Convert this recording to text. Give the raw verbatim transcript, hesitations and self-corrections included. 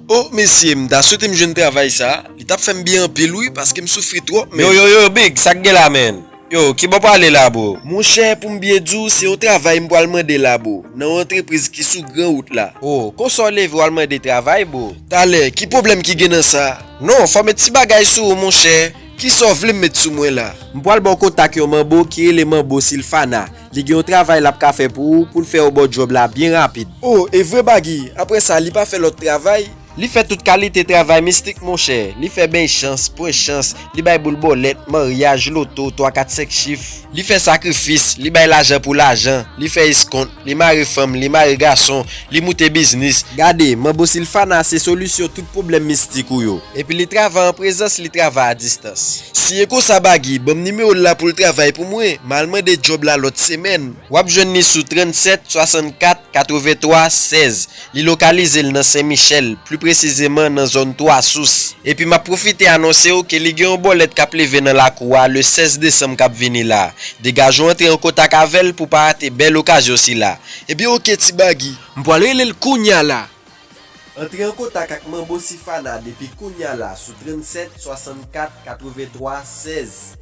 O mesye, m ta swete m jwenn travay sa. Li t ap fè m byen anpil wi, paske m soufri twòp, men. Yo, yo, yo, Big, sa k gen la, menn? Yo, ki bò w prale la, bro? Monchè, pou m byen di w, se yon travay m pral mande la, bro, nan yon antrepriz ki sou gran wout la. O, konsa w leve w al mande travay, bro? Talè, ki pwoblèm ki gen nan sa? Non, fò m met ti bagay sou ou, monchè. Kisa w vle m met sou mwen la? M pral ba w kontak yon manbo ki rele Manbo Silfana. Li gen yon travay l ap ka fè pou ou, pou l fè w ba w djòb la byen rapid. O, e vre, Bagi? Apre sa, li pa fè lòt travay? Li fè tout kalite travay mistik, monchè. Li fè beny chans, pwen chans, li bay boul bòlèt, maryaj, loto, twa, kat, senk chif. Li fè sakrifis, li bay lajan pou lajan, li fè eskont, li mare fanm, li mare gason, li moute biznis. Gade, Manbo Silfana se solisyon tout pwoblèm mistik ou yo. Epi li travay an prezans, li travay a distans. Si e konsa, Bagi, ban m nimewo l la pou l travay pou mwen, m al mande djòb la lòt semèn. W ap jwenn li sou trannsèt swasannkat katrevenntwa sèz. Li lokalize l nan Sen Michèl, pli presizeman nan zòn Twa Sous. Epi m ap pwofite anonse w ke li gen yon bòlèt k ap leve nan lakou a le sèz desanm k ap vini la. Degaje w antre an kontak avè l pou w pa rate bèl okazyon sila. Ebyen oke, ti Bagi. M pral rele l kounya la. Antre an kontak ak Manbo Silfana depi kounya la sou trannsèt swasannkat katrevenntwa sèz.